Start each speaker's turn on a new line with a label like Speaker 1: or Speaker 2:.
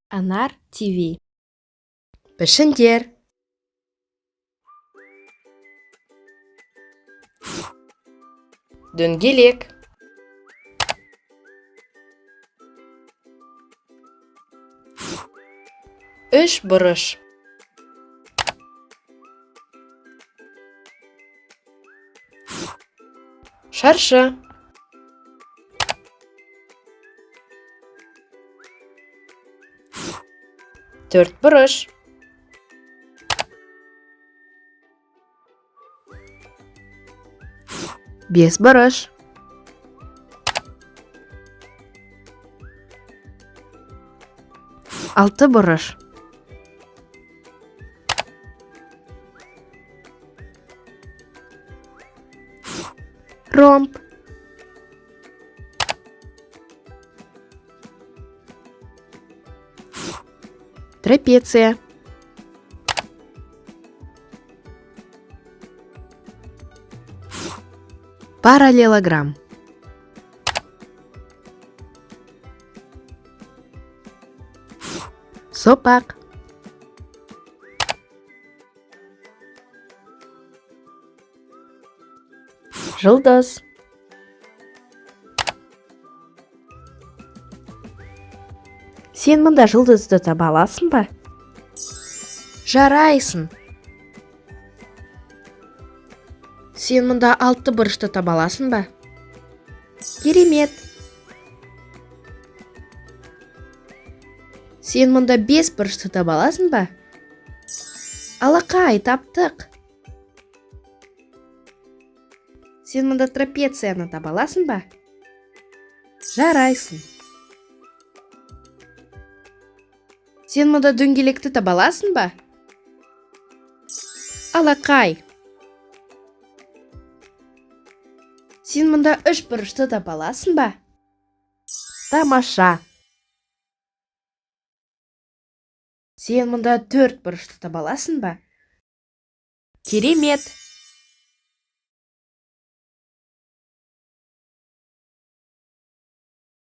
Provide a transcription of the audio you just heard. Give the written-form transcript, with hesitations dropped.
Speaker 1: Анар ТВ. Пішіндер. Дөңгелек. Үш бұрыш. Шаршы. Төрт бұрыш. Бес бұрыш. Алты бұрыш. Ромб. Трапеция. Параллелограмм. Сопақ. Жұлдыз. Сен мұнда жұлдызды таба аласың ба? Жарайсың. Сен мұнда алты бұрышты таба аласың ба? Керемет. Сен мұнда бес бұрышты таба аласың ба? Алақай, таптық. Сен мұнда трапецияны таба аласың ба? Жарайсың. Сен мұнда дөңгелекті таба аласың ба? Алақай. Сен мұнда үш бұрышты таба аласың ба? Тамаша. Сен мұнда төрт бұрышты таба аласың ба? Керемет.